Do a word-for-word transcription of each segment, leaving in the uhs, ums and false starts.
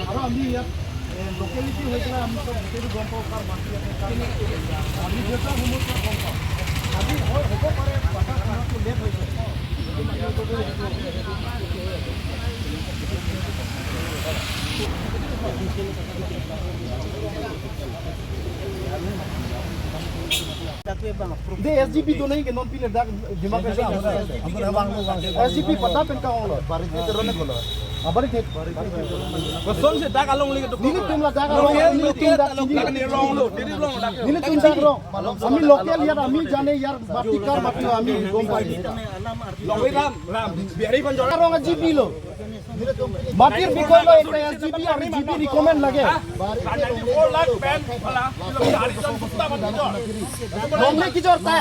আৰু আমি ইয়াত, এ, লোকেলিটি হৈ পেলাই আমি চব গোটেইটো গম পাওঁ, কাৰ মাটি আছে, কাৰ মাটি আছে। আমি দেউতাৰ সময়ৰ পৰা গম পাওঁ। আজি হয়, হ'ব পাৰে, বাধা আহাটো লেট হৈছে। De S D P donai ke non pine dak demarcation. S D P pata pen ka ong lo. Barit ke terone ko lo. Abarit ke. Kosonsi dak along lagi tu. Nelitum la dak along, nelitum dak, nelitum dak rong lo. Nelitum dak rong. Ami local ইয়াৰ, আমি জানে ইয়াৰ মাটি কাৰ মাটি, আমি গম পাই। Long ram, ram. Biari panjol. Dak rong G P lo. মাটিৰ বিষয়ে লৈ এটা S D P আৰু G P recommend লাগে। Four lakh pen phala, Longle কি জৰ তা?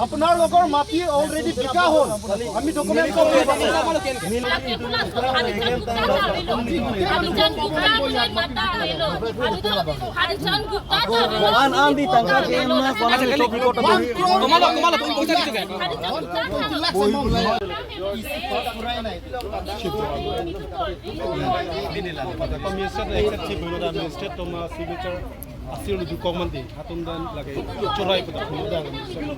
আপোনালোকৰ মাটি already বিকা হ'ল। আমি document copy পাইছোঁ। An an di tangka ke em na kona ke chok report abo. Komalo, komalo, তুমি পইচা দিছো কেন? Ini lah, pada komisioner executive board administrator toma signature asil du kong mandi, hatum dan lagi churai pada board administrator.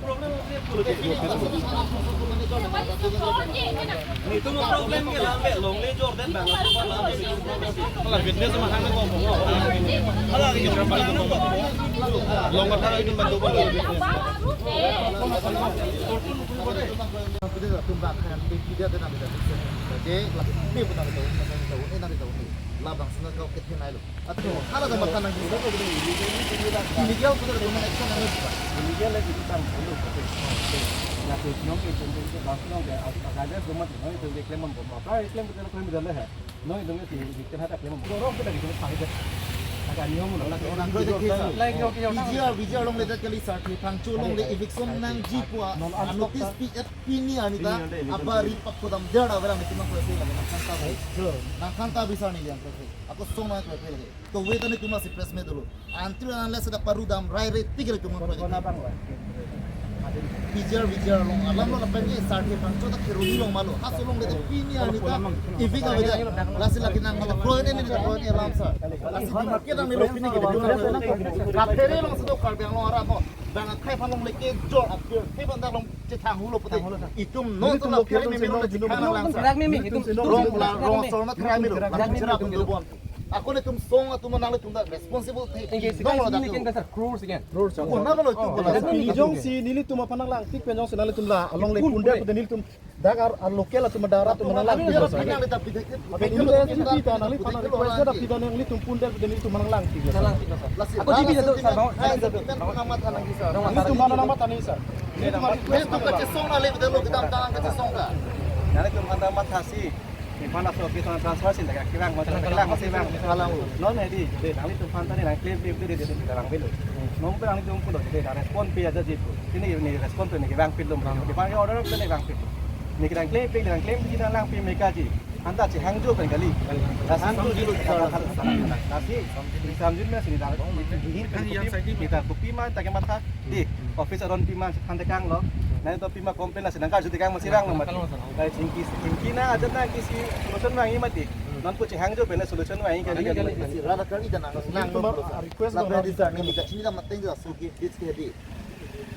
Itu problem ke lambe, Longle jor dan bang. Hala witness ma hang ko. Hala ke jor bang. Long kata itu bantu ko. Pida da tum bak khan pe pida da na pida. Ke la pe pida da na pida. Labang sana kau kethe nai lo. Atau hala da mata nang bisa. Illegal ko da tum action nang bisa. Illegal lagi kita belum. Na tu nyong ke tum ke bang nyong ke ada semua tu itu reclaim apa? Reclaim kita reclaim dalam hai. Noi dong si victim hata claim. Dorong kita gitu pakai. Agak nyom lo. Nang ko de case. Like yo yo. P G R, P G R along le kali Sarthe Phangcho along le eviction nangji pu a notice pi et pini arni ta abari pap kodam der averang itu nang ko se lagi nang kanta. Nang kanta bisa ni yang ko se. Ako song nang ko se lagi. To we ta netum si press meet dolo. Until unless da paru dam rai re tigre tum ko. P G R, V G R along alam lo lapen ke Sarthe Phangcho ta Kheroni along ma lo. Haso along le pini arni ta evict avedet. Lasi lagi nang mata kroen ni ta kroen alam sa. Lasi di market ang ni lo pini ke. Kaphere along si do Karbi Anglong arat mo. Bang akhai phan along le ke jor apir. He ban dak along chethang hulo pute. Itum non to la phere ni mi lo chethang lang sa. Rong la rong sor na thrai mi lo. Lasi chera tum do bon. Ako netum song atum nanglitum ta responsible the. Engke si nong kai lo si dak nelitum kan sir, crores again. Crores. Ko na lo tu ko la. Nelitum aphan nanglang tik pen jongsi nanglitum la along le pundek pute nelitum dak ar, ar local atum adara atum nanglang tik sir. Nangli ta pide ke. Ape neli S D P ta nangliphan request da pida nanglitum pundek pute nelitum nanglang tik sir. Nanglang tik sir. Lasi ako G P jatuh sir, bang. Hai sir, pen ko nama thanang sir. Nelitum mana nama tani sir. Nelitum request tu kachesong na le pute lo kita tang kachesong ka. Nanglitum mana nama thasi. Ipan aso office transfer si lagi kilang masih kilang masih bang. Non edi, de nanglitum aphan ta ni nang claim claim de de de lang belo. Non pe nanglitum pulo de nang respond pe aja ji pu. Ini ni respond pe ni bang pit lo. Di bang order pe ni bang pit. Ni kilang claim pe kilang claim pe lang pe meka ji. Anta chehangjo pen kali. Lasi samjilo. Lasi samjil na sini dak. Ini yang saya di kita kopi ma ta ke matha. Di office aron pima hande kang lo. Nai to pima complain asi nang karju tekang masih rang lo mati. Nai chingki chingki na aja na kisi solution wangi mati. Non ko chehangjo pen solution wangi kali kali. Rara kali dan nang nang lo. Request la lo. Di sa ni ka chini da mateng da so ki dit ke di.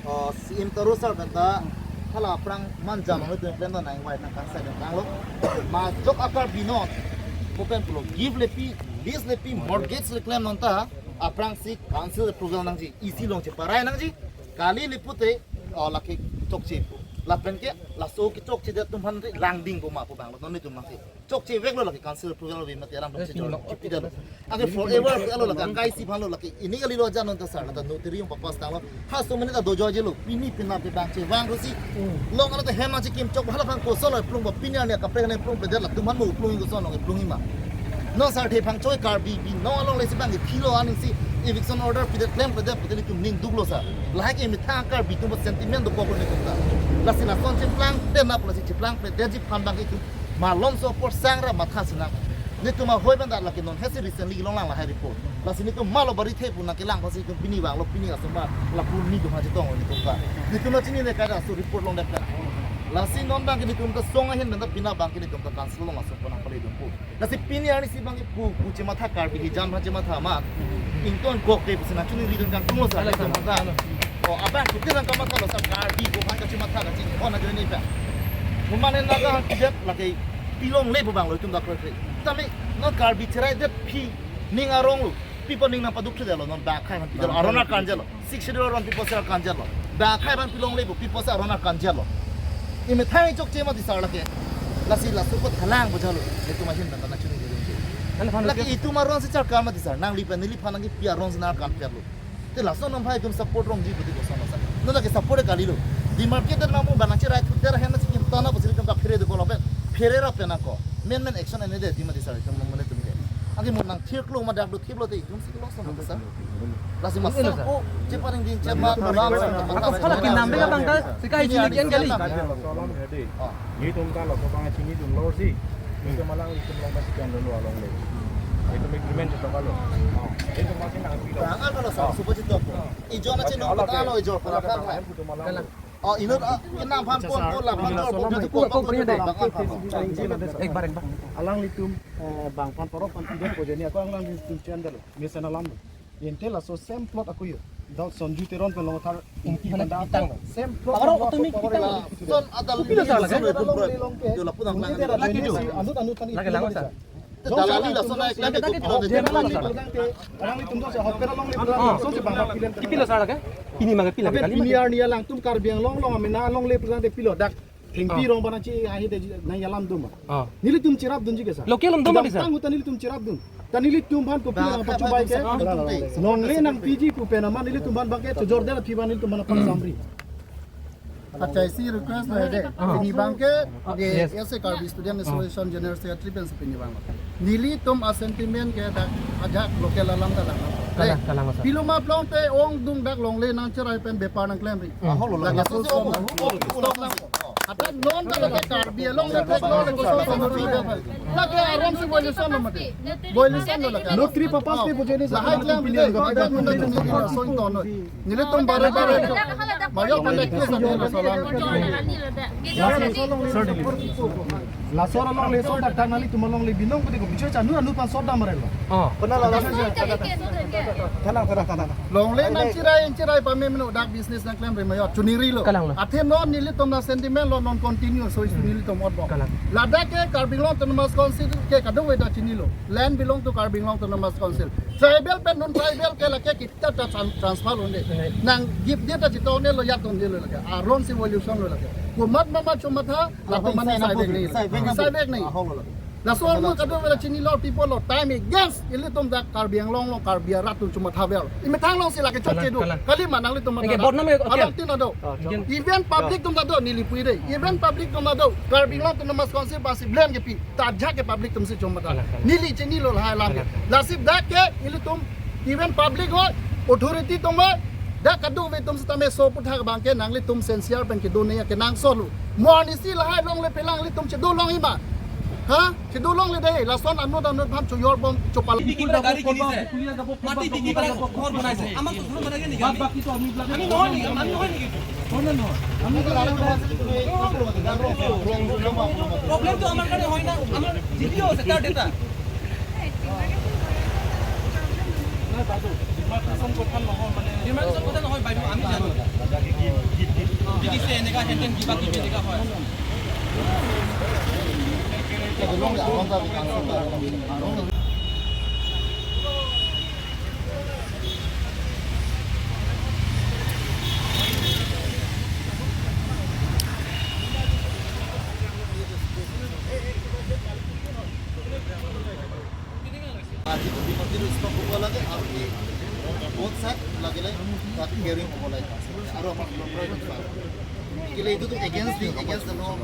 Oh, si im taru sar kata hala aphrang manja mang itu plan nang wai nang kang sa dan kang lo. Ma jok akar binot. Ko pen pulo give lepi, lease lepi, mortgage le claim non ta. Aphrangsi council approval nangji, E C along cheparai nangji, kali le pute, oh, lake chokche pu. Lapen ke laso kechokche det atum aphan langding ko ma pu bang lo, non netum nangsi. Chokche vek lo lake council approval ave mate alam chokche jor chipida lo. Ake forever alo lake akai si aphan lo lake ini kali lo jan non ta sar la ta notary yung papas tang lo. Haso mene ta dojo je lo, pini pina pe bang chevang ro si. Long ano ta hem nangchekim chok hala aphan koson lo plung ba pini arni kaprek ne plung pe det la atum aphan mo plung koson lo plung ma. Non Sarthe Phangcho Karbi Anglong along le si bang philo aning si eviction order pidet claim pidet pute nelitum ning duklo sir. Lahai ke methang Karbi atum sentiment dokok netum ta. Lasi lason cheplang tenap lasi cheplang pedetji aphan bang itum malom so apor sang ra matha sinang. Netum ahoi bang dak lake non hesi recently long lang lahai report. Lasi netum malo bari the pu nang kelang pasi itum pini bang lo pini asomar lapu ni atum ha chetong netum ta. Netum lo chinine kada so report long det ka. Lasi non abang ke nelitum ta song ahin pen ta pini abang ke nelitum ta council along asong pon nangpale dun po. Lasi pini arnisi abang ke pu pu chematha, Karbi hijam aphan chematha amat ingtonkokte pusi nangchiningridun kangtung lo sir, nelitum ta. O, abang ke tirang kamatha lo sir, Karbi ko aphan kachematha kachingthon ajoine pen. Mane Naga aphan pidetlo ke pilongle pu abang lo itum ta kroi kroi. Tame non Karbi cherai det aphi ning arong lo. Pi apot ning nangpaduk thudetlo, non dak akhai aphan pidetlo, aron akanjalo. Sixth Schedule aron pi apotsi akanjalo. Dak akhai aphan pilongle pu pi apotsi aron akanjalo. Imethang chokche mati sir lake. Lasi laso apot halang bojalo. Itum ahin pen ta nangchiningri. Lake itum aron si charkam mati sir. Nangli pen neliphan nangkipi aron si nangkam charlo. Te lason non hai itum support rongji pute koson lo sir. Non lake support kalilo. Demarcated namu bana cherai thuter ahem si kim tana pusi itum kaphere dokok lapen pherera pen ako. Men men action ene de di mati sir itum mane tum ke. Agi mo nangthirklo ma dak do thiplo te itum si loss lo sir. Lasi mas sir, o, cheparing din chepa. Ako phala kinam beka bang ka, sika hi chini kian kali. Laso alam hedi. Ah. Nelitum ta laso abang chinidun lor si. Nelitum alanglitum along pasi kian dun lo alongle. Itum agreement chetok lo. Ah. Itum makin nangpilo. Bang apa lo sir, supo chetok. Ijo na chinong pata lo ijo pala kan. Itum alang. Oh, inut, ah, kenam aphan pon pon la aphan pon pon pon pon pon pon pon pon pon. Ek bar, ek bar. Alanglitum, eh, bang aphan torop aphan pidet po jeni ako alanglitum chendelo. Mesen alam. Ente laso same plot ako yo. Dau Sonju Teron pen Longthar. Ingki mana pitang. Same plot. Abang ako tumi pitang. Son adal. Pilo sa lake? Yo lapu nang lang. Lake do. Anut anut tani. Lake lang sa. Dalali lason na ek lake do. Alanglitum do sa hotel along ni program so si bang pilen. Kipilo sa lake? Pini mangke pila kali? Pini arni alangtum Karbi Anglong along amena alongle program de pilo dak. Thengpi rong bana chi ahi de nangyalam duma. Ah. Nelitum cherapdunji ke sa. Local along duma bisa. Tang uta nelitum cherapdun. Ta nelitum aphan kopi nangpachubai ke. Longle nangpiji pu pen amat nelitum aphan bangke chojor dela phi abang nelitum aphan aphan samri. Acha isi request lo hede. Ah. Pini abangke, ah, yes, S A Karbi Student Association General Secretary pen si pini abang. Nelitum a-sentiment ke dak ajak local alam ta lang. Kalang, kalang, sir. Pilo ma plong te ongdung dak longle nangcherai pen bepar nangklemri. Hmm. Ahok lo, lake so so. Ata non ta lake Karbi along le thek lo lake so so. Lake aron si violation lo mati. Violation lo lake. No three papas pe bujeni sa. Lahai klem bide, dak munda tumi dina soin tono. Nelitum bare bare. Mayo pande ke sa nelitum salam. Laso alongle so dak dak nelitum alongle binong pute ko bichoi chanu anu pan sot dam relo. Oh. Pernah la laso. Tenang, tenang, tenang. Longle nangcherai nangcherai pame meno dak business nangklemri mayo chunirilo. Kalang lo. Athe non nelitum a-sentiment lo non continue so isu nelitum otbo. Kalang. Ladak ke Karbi Anglong Autonomous Council ke kadokave ta chinilo. Land belong to Karbi Anglong Autonomous Council. Tribal pen non tribal ke lake kita ta tran-, transfer unde. Right. Nang give dia ta chita unde lo ya ton dia lo lake. Aron si violation lo lake. Komat mama chomatha, latum mane sai vek ni. Sai vek ni. Sai vek ni. Ahok lo lake. Laso along kadokave ta chinilo people lo. Time against ilitum dak Karbi Anglong along Karbi arat atum chomatha vel. Imethang along si lake chokche do. Kalang, kalang. Kali ma nanglitum. Oke, mata. Botnam ya, oke. Alam tin ado. Ah, jangan. Even public atum ta do neli pui dei. Even public atum ta do. Karbi Anglong Autonomous Council aphan si blame kepi. Ta ajak ke public atum si chomatha. Kalang, kalang. Neli chinilo lahai alam ke. Kalang, kalang. Lasi dak ke ilitum even public ho, authority atum ho, dak kadokave atum sitame so aputhak abangke nanglitum sincere pen kedo nangji ke nangsot lo. Mo arnisi lahai longle pelang ilitum chedo longji ma. Ha? Chedo longle dei, lason anut anut aphan choyor bom chopal. Biki para gari kinise. Mati biki para ghor banaise. Amang to ghor banai niki? Ami nohoi niki, ami nohoi niki? Problem to amar karone hoy na, amar jiti ho sector deta. Demarcation kotha nohoi, mane demarcation kotha nohoi, baidew, ami jano. Biki se eneka, henten kiba kibi eneka hoy. Both side lagile, but caring obo lage. Aro amar problem. Kile itu tu against the, against the law.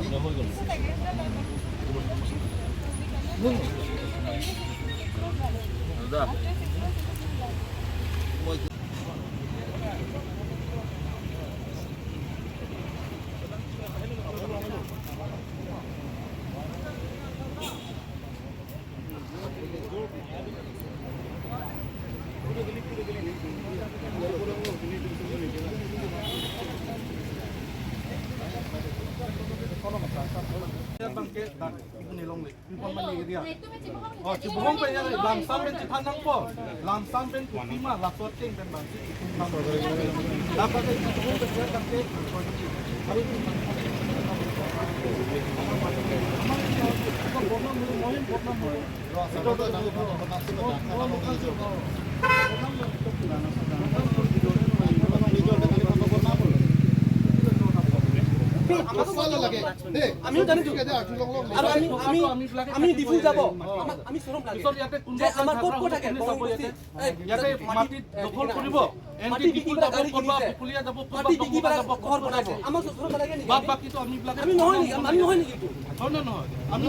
Ke, dak, ipu nilongle. Ipu mani area. Oh, chibohong pen ya, lamsam pen chithan nangpo. Lamsam pen kopi ma, laso ateng pen bang. Dapat chibohong pen ya, dak ke. আমিও জানিছো। আৰু আমি, আমি, আমি ডিফু যাব। আমাক, আমি চৰম লাগে। পিছত ইয়াতে কোনোবা যে আমাৰ ক'ত ক'ত থাকে? কোনে চাব ইয়াতে? এই, ইয়াতে মাটি দখল কৰিব। মাটি বিকিব, গাড়ী কিনিছে। মাটি বিকি পেলাই ঘৰ বনাইছে। আমাক চৰম লাগে নেকি? বাদ বাকীটো আমি এইবিলাক আমি নহয় নেকি? আমি নহয় নেকি এইটো? হয় নে নহয়? আমি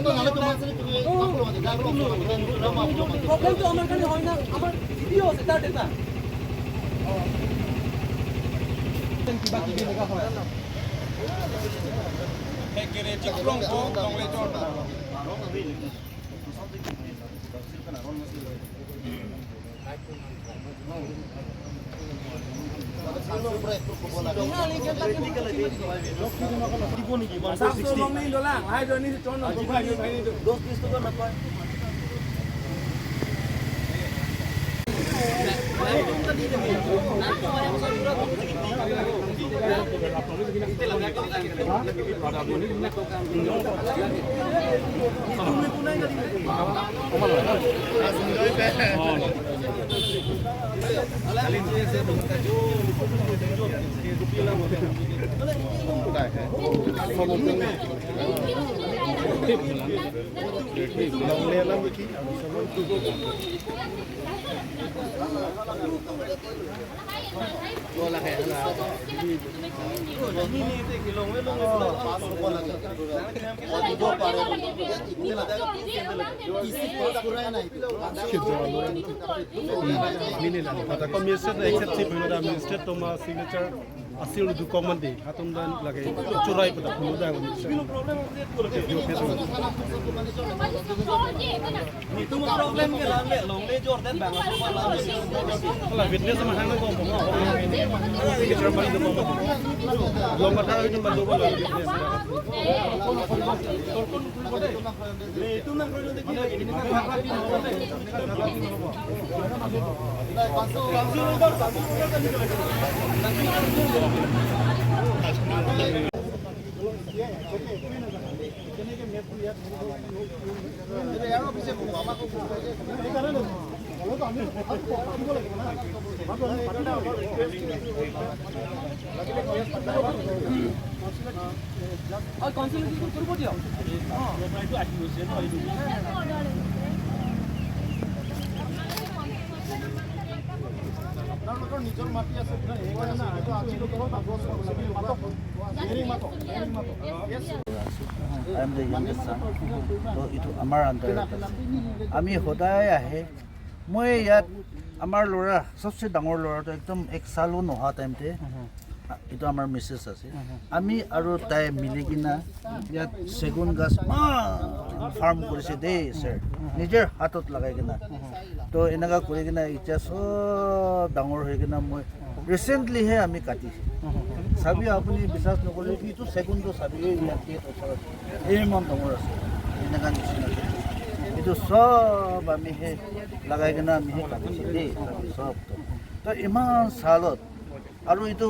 প্ৰব্লেমটো আমাৰ কাৰণে হয় না? আমাৰ ভিডিঅ' আছে, তাৰ ডেটা। কিবা কিবি এনেকুৱা হয়। Administrator accept si pemda administrator toma signature asil du common de hatum dan lagi churai pada pemda. Itu problem ke lang le, long le jor dan bang. Kalau witness sama hang ko ko. Signature paling ko. Long kata itu bantu ko witness. আপোনালোকৰ নিজৰ মাটি আছে, এইটো আজি লোকৰ গছ গছনি মাতক, হেৰি মাতক, হেৰি মাতক। Yes. I am the youngest son. তো এইটো আমাৰ under আছে। আমি সদায় আহে। মই ইয়াত আমাৰ ল'ৰা, চবচে ডাঙৰ ল'ৰাটো একদম এক চালো নোহোৱা টাইমতে, এইটো আমাৰ মিছেছ আছে। আমি আৰু তাই মিলি কিনা ইয়াত চেগুন গছ ইমান ফাৰ্ম কৰিছে দেই ছাৰ, নিজৰ হাতত লগাই কিনা। তো এনেকা কৰি কিনা এতিয়া চব ডাঙৰ হৈ কিনা মই ৰিচেণ্টলিহে আমি কাটিছে। চাবি আপুনি বিশ্বাস নকৰে, এইটো চেগুনটো চাবি, এই ইয়াত গেট ওচৰত ইমান ডাঙৰ আছে, এনেকা নিচিনা। এইটো চব আমি সেই লগাই কিনে আমি সেই কাটিছে দেই, চাবি চব। তো ইমান চালত আৰু এইটো,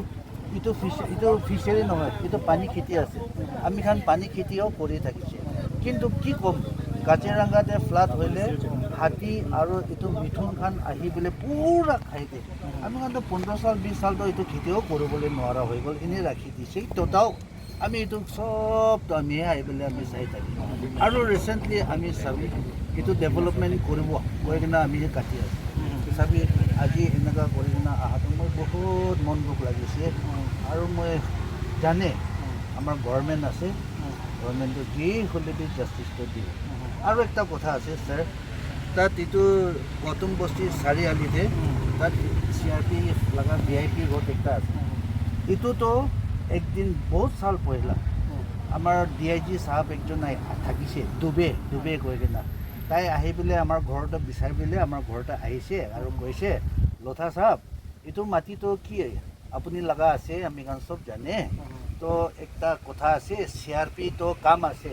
এইটো ফিচ-, এইটো ফিচাৰী নহয়, এইটো পানী খেতি আছে। আমি খান পানী খেতিও কৰি থাকিছে, কিন্তু কি ক'ম, কাজিৰঙাতে ফ্লাড হ'লে হাতী আৰু এইটো মিথুন খান আহি পেলাই পুৰা খাই দিয়ে। আমি খানতো পোন্ধৰ চাল, বিশ চালতো এইটো খেতিও কৰিবলৈ নোৱাৰা হৈ গ'ল, এনেই ৰাখি দিছে। তথাও আমি এইটো চবতো আমিহে আহি পেলাই আমি চাই থাকি। আৰু ৰিচেণ্টলি আমি চাবি এইটো ডেভেলপমেণ্ট কৰিব কৈ কিনে আমি কাটি আছো। চাবি আজি এনেকুৱা কৰি কিনে অহাটো মোৰ বহুত মন দুখ লাগিছে। আৰু মই জানে আমাৰ গভৰ্ণমেণ্ট আছে, গভৰ্ণমেণ্টে যি হ'লে বি জাষ্টিচটো দিব। আৰু একটা কথা আছে ছাৰ, তাত এইটো গৌতম বস্তি চাৰিআলিতে তাত চি আৰ পি এফ লগা ভি আই পি ৰোড একটা আছে। এইটোতো একদিন বহুত চাল পহিলা আমাৰ ডি আই জি চাহাব একজন আহি থাকিছে, ডুবে, ডুবে কৈ কিনে। তাই আহি পেলাই আমাৰ ঘৰতে বিচাৰি পেলাই আমাৰ ঘৰতে আহিছে আৰু কৈছে, "লোধা চাহাব, এইটো মাটিতো কি আপুনি লগা আছে, আমি খান চব জানে। তো একটা কথা আছে, চি আৰ পি তো কাম আছে।"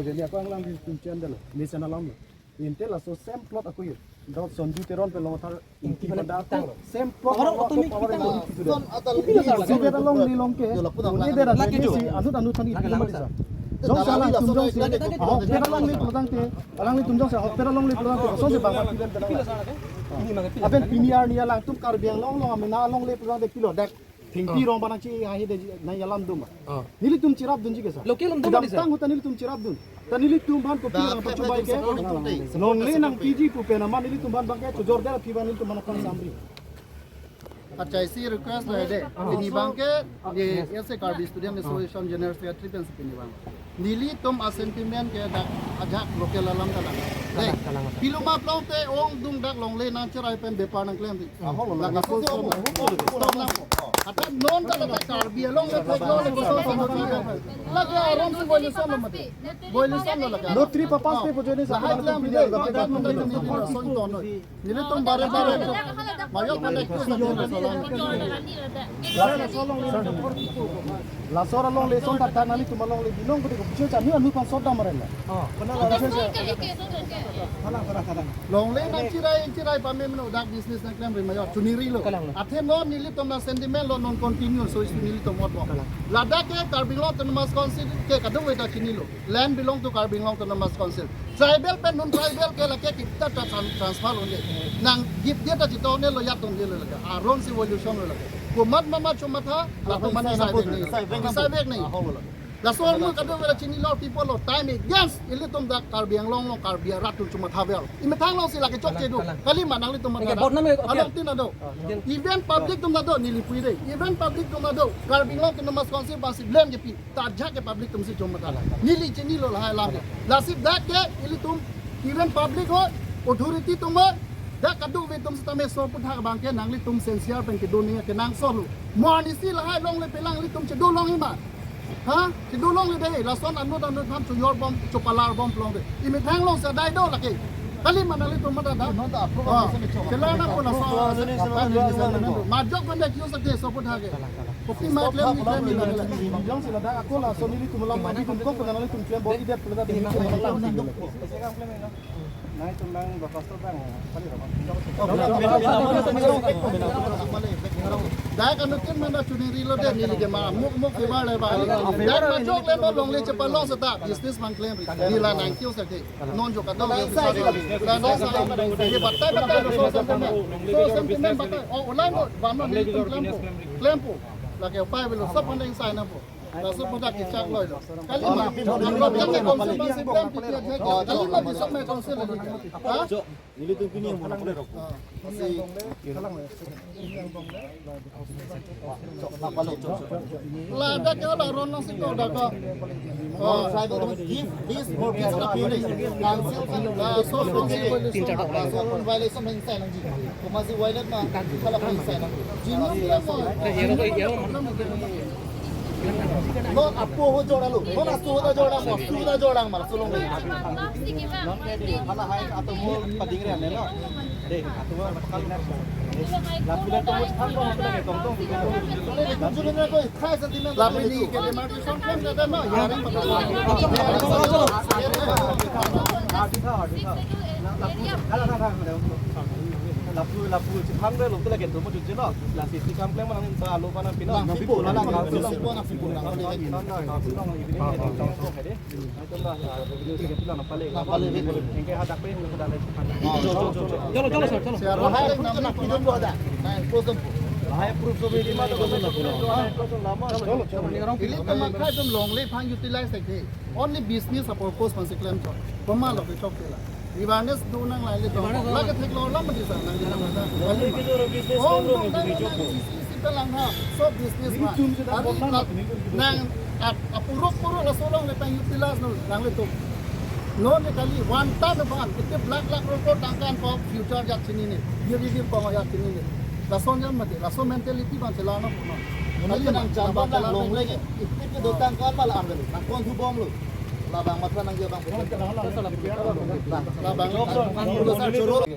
pojoni ako alangtum chen delo. Ni sana lam. Inte laso same plot ako yo. Dot Sonju Teron pen Longthar Ingti pada ako same plot. Orang ako otomi power kita. Itu dah. Son atal. Itu dah salah. Sibet alongle long ke. Yo, lapu dah. Ini daerah lagi ini tu. Si anut anut tani lagi itu lama mati sa. Jongsi alangtum jongsi ahokpet alongle pulo tangte, alanglitum jongsi ahokpet alongle pulo tangte, jongsi bang mati dan tenang. Ini mangati. Aben pini arni alangtum Karbi Anglong along amena alongle pulo tangte pilo dak. Thengpi rong panang chi ahi de nang alam dum. Ah. Nelitum chirap dunji ke sa. Local alam dum. Kedamtang huta nelitum chirap dun. Ta nelitum aphan kopi nang pachobai ke. Longle nangpiji pu pen amat nelitum aphan bang ke chojor der aphi abang nelitum aphan aphan samri. Acha isi request lo de. Pini abang ke, de, S A Karbi Student Association General Secretary pen si pini abang. Nelitum a sentiment ke dak ajak local alam kalang. Dei, kalang, kalang. Pilo ma pulo tangte ongdung dak longle nangchirai pen bepar nangklem di. Ahok lo. Lake so so. Stop nang. Ata non ta lake Karbi Anglong le thek lo le so so. Lake aron si violation lo mati. Violation lo lake. No three papas pe pojoni sa. Lahai kelam de. Dak non de ni so ton noi. Nelitum bare bare. Mayo kan ek tu sa. Laso alongle son ta ta nanglitum alongle binong kode ko bicho cha ni anu kan sodam maren la. Oh. Longle nangchirai chirai pame meno dak business nangklem ri mayo chuniri lo. Kalang lo. Athe non nelitum na sentiment lo non continue so is nelitum mot lo. Kalang. Ladak ke Karbi Anglong Autonomous Council ke kadung weda chinilo. Land belong to Karbi Anglong Autonomous Council. Tribal pen non tribal ke lake kita ta tran-, transfer unde. Nang gip dia ta chito ne lo yat unde lo lake. Aron si violation lo lake. Komat mama chomatha, latum mani sai vek nai. Sai vek nai. Laso along kadung weda chinilo people lo time against ilitum dak Karbi Anglong lo Karbi arat atum chomatha vel. Imethang along si lake chokche do. Kalang, kalang. Kali ma nanglitum mata. Eke, bot nam e, eke. Along tin ado. Ah, eke. Even public atum ado neli pui de. Even public atum ado. Karbi Anglong Autonomous Council bang si blame kepi. Tarja ke public atum si chomatha. Neli chinilo lahai alam ke. Lasi dak ke ilitum even public ho authority atum ho dak kadokave atum sitame so puthak abang ke nanglitum sincere pen kedo ni kenangsot lo. Mo anisi lahai alongle pelang ilitum chedo longle ma. Ha? Chedo longle de lason anut anut aphan chojor bom chopalar bom pulo tangte. Imethang along si adai do lake. Kali ma nanglitum mata da. Non ta approve ah. Lason chelang na pun lason. Majok pen dak yo sa ke so puthak ke. Kopi ma klem ni klem ni la. Jongsi ladak ako lason nelitum alam abi tum kok penang nelitum klem bom idet pula tadi nelitum alam. Nai tum bang bapak tu bang. Dak anuttin mana chuniri lo de neli ke ma muk muk ke ba le ba. Dak majok le no longle chepalong seta business abang klem. Neli la nang kio sa ke. Non jo kadang dia bisa. Kadang saya dia batai batai lo so sentiment. So sentiment batai. Oh, ulang ko, bano ni klem po. Klem po. Lake upai belo sab pandai sai na po. Laso pada kechak loi lo. Kali ma. Yang ke konsel masih klem pikir aja. Kali ma bisa main konsel lagi. Ha? Nelitum pini yang mau nak boleh rokok. Ah, masih. Ladak ke la ron nang sito dak ko. Oh, tribal road give this for peaceful community. Council kan la so so si violation. La so ron violation main sai nangji. Komat si violate ma, kalau main sai nangji. Jinu dia mo. No apo ho jora lo. No na suhu da jora mo. Suhu da jora ma. Sulong ni. Hala hai atau mo pading re ane lo. Deh, atau mo pading re. Lapu le tong tang tong tong tong tong. Lapu ni ke demarcation point ke no, hearing. Lapu lapu chipang de lo tu lagi tu mo jujelo. La sisi kam klem nang ba lo ba nang pino. Nang pipo, nang pipo, nang pipo, nang pipo, nang pipo. Nang pipo, nang pipo. Chalo, chalo, sir, chalo. Lahai approve na pidun bo ada. Lahai approve so many ma to ko na. Chalo, chalo. Ili teman kai tum longle aphan utilize thek the. Only business a purpose aphan si klem chot. Komat lo ke chok ke la. Awareness do nang lai le do. Awareness lake thek lo lam di sa nang nang. Business. Oh, nang nang nang isi isi pelang ha. So business ma. Ari na nang ap apuruk puruk laso longle aphan utilize lo nang le tum. Non ne kali one ton ban, ite lakh lakh roko tangka an ko future ajat chinine, year year ko ajat chinine. Lason jam mate, laso mentality ban chelano puno. Kali nang chamba nang longle ke, ite ke do tangka an malam kali, nang kon thu bom lo. Labang matra nang jabang. Labang. Long, long, long, long, long.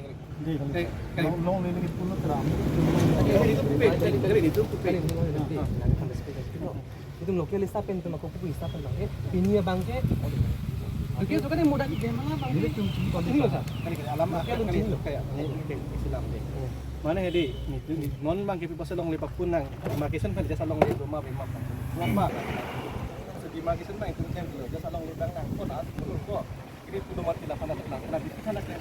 Itum local staff pen, itum ako pu staff pen bang ke, pini abang ke. Oke, so kan mudah di game mana bang ke? Ini loh, sir. Kali kali alam local akan chin itu lo. Kayak ini kayak Islam deh. Mana hedi? Itu non bang ke pi pas longle pakun nang. Demarcation kan dia salongle do ma be ma. Apa? So demarcation bang itu kan dia salongle bang nang ko na ko. Ini pulo mati lapan anak anak anak di sana kan.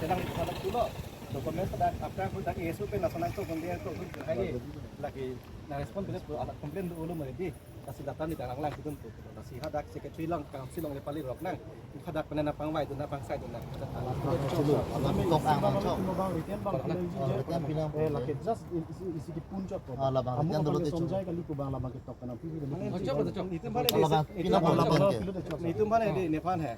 Selang di sana pulo. Dokumen sudah apa aku tak S O P nasional itu kemudian itu lagi na respon benar ala complain dulu mari di. Kasi data ni darang lang gitu tuh. Kasi hadak secretary lang, council lang lepali rok nang. Hadak pena na pangvai tu na pangsai tu na. Kok ang bang chok. Bang written bang written bilang. Eh, lake just isi isi ki pun chok. Ah, labang written dulu tu chok. Somjai kali ko bang labang ketok kana pi. Chok, chok. Itu mana di? Labang pinang labang. Itu mana di Nepal hai?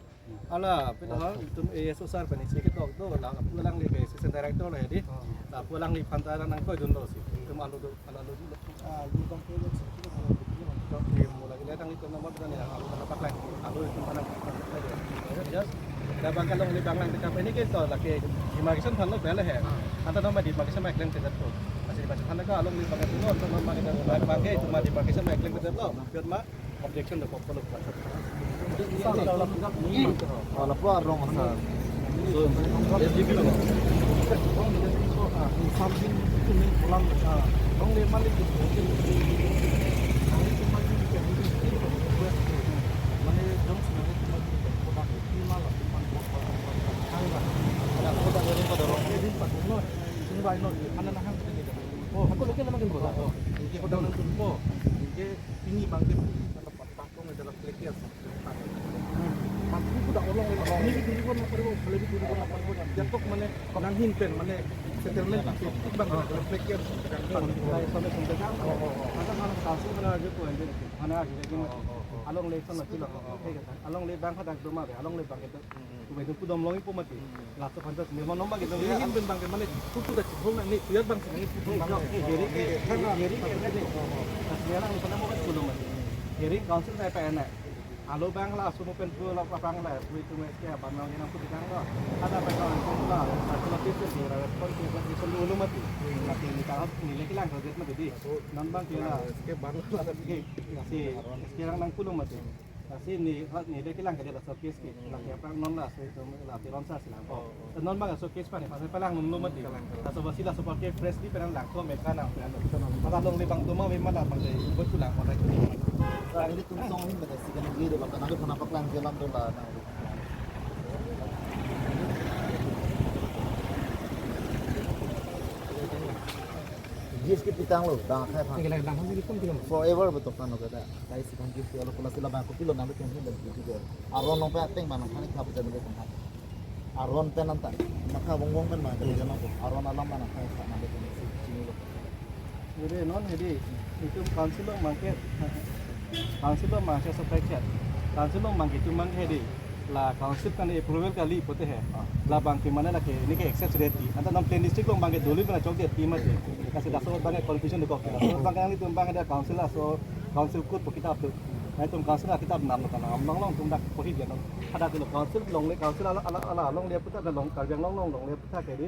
Ala, pila ha, itum A S O sir pen isi ketok do, la, lapu alangli ke assistant director lo ya di. Lapu alangli aphan ta nang koi dun lo si. Itum alu do, alu do. Ah, you don't pay it. Itum lagi le tang itum nomor dan ya, alu na paklai. Alu itum mana? Just, dah bang kalong le bang lang kita ini ke to, lagi demarcation aphan lo bela hai. Anta nomor demarcation ma klem kita to. Masih demarcation aphan lo along le bang itu lo, nomor kita bang ke, itum demarcation ma klem kita lo. Biar ma, objection do pokok lo. Wala po arong asa. So, S D P lo. Oh, ako lagi naman din po. Oh, hindi ko daw nang po. Hindi, pini bang din. Patong dalam pelekir. Mantri ku dak olong le. Ini di dulu kan lapor ko, kalau di dulu kan lapor ko. Jatok mane nanghin pen mane settlement itu bang pelekir. Ada mana kasih mana aja ko, mana aja lagi mati. Along le sana sila. Along le bang kadang doma be, along le bang itu. Kubai itu kudom long ipo mati. Laso pantas ni monom bang itu. Ini hin pen bang mane kutu dak ciphong ni tuyat bang sini kutu bang. Geri ke, geri ke ni. Sekarang itu nama kan kulo mati. Geri council na P N A. Alo bang la, sumo pen pu la, bang la, pu itu mes ke, abang nang yang pu dikang lo. Ada apa kalau itu la, satu lagi itu sih, respon ke buat itu dulu mati. Mati ni kalau ni lagi lang, kalau dia mati di. Non bang ke la. Ke bang la. Kasi, sekarang nang pulo mati. Kasi ni, ni lagi lang kerja la, so case ke, lagi apa non la, so itu la, piron sa silang. Non bang so case pa ni, pasal palang nung lo mati. Kalang, kalang. Kaso basi la so pakai fresh di peran lang, so meka nang peran. Maka long le bang tuma memang la bang dei buat tulang, maka itu. Sa ini tum song hin bata si kan ni do la, nang pernah paklang jalan do la nang. G S T pitang lo, dang khai phan. Lagi lang dang khai sini pun tidak. Forever betul kan lo kata. Dai si kan G S T alo pula sila bang kopi lo nang lo kan hin dan gitu. Aron long pe ateng mana kan khap jadi kan. Aron pen anta, maka wong wong pen ma, kerja nang ko. Aron alam mana kai sa mana ko si chini lo. Jadi non hedi, itum council lo mangke, council lo mangke sepakat. Council lo mangke itum mangke hedi. La council kan approval kali pulote he. La bang ke mana lake, ini ke access ready. Anta non plain district lo bang ke doli bana chok de ti mati. Kasi daso bang ke confusion de kok. Daso bang ke yang itum bang ada council laso, council code po kitab tu. Na itum council la kitab nam lo kan, am long long itum dak pohi dia non. Ada tu lo council longle, council ala ala ala longle aputhak, ada long Karbi Anglong long longle aputhak ke di.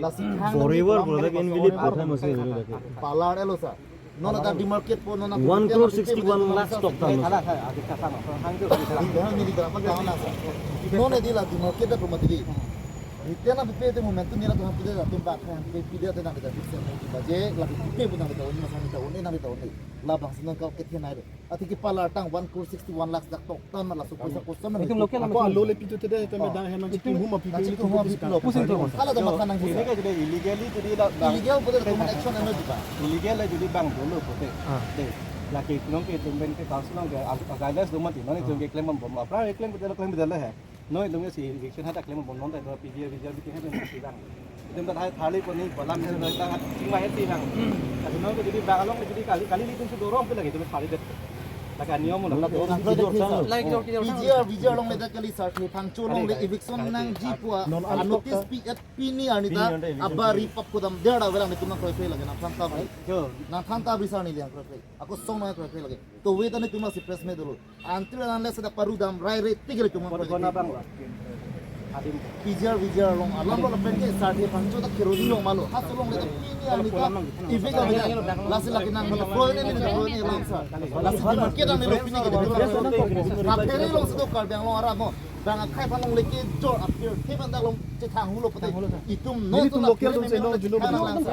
Lasi thang nang forever, nang bola nang invalid forever. Kotha masi dulu lagi. Balar elo sa. Non ada demarcate po, non ada one crore sixty-one lakhs tok tang. Ala, ala, ala, kita sama. Hang jo. Dia ni di dalam tangan asa. Non edi la demarcate pu mati di. Ite na pipe te momentum ni la tu hampir dah tu bak hampir pide te na kita fix yang baje la pipe pun na kita un masa kita un na kita un. Labang si non kau kethe nai do. Athe ke balar tang one crore sixty-one lakhs dak tok tang na laso poisa koson na. Itum local. Ako alo le pito te dei, tame dang hem nang chitum hum api. Nang chitum hum api lo. Pusi to. Hala da matha nang. Ini ka jadi illegally jadi la. Illegal pute la komat action ano diba. Illegal la jadi bang dolo pute. Ah. Dei. Lake nong ke tum ben ke council nong ke ag-, agades do mati. Nong itum ke klem bom bom. Apra klem pute la klem pute la he. Noi dong si eviction hadak klem bom non ta do PGR VGR bikin hadak si bang. Itum ta hai thali poni balam si noi ta chingmai hati bang. Tapi noi ko jadi bang along jadi kali kali itum si dorong pe lagi itum thali det. Laka niom lo. Like, like, like, PGR VGR along le dak kali sar the phangcho along le eviction nangji pu a notice pi et pini arni ta aba ripap kodam der da velang itum nang kroikre lagi nang thang ta bri. Nang thang ta bri sar ni liang kroikre. Ako song nang kroikre lagi. To we ta ni itum si press meet dolo. Until unless ada paru dam rai re tigre cuma. Kona bang la. Adim. PGR VGR along alam lo lapen ke sar the phangcho ta keroni long malo. Haso long le ta pini arni ta. Ive ka bida. Lasi lagi nang lo pro ne ne pro ne lang sa. Lasi di market ang ne lo pini ke. Hapere long sa do Karbi Anglong arat mo. Bang akhai phan long le ke jor apir. He ban dak long chethang hulo pute. Itum no. Neli to itum la local dong se no, jelo chethang lang sa.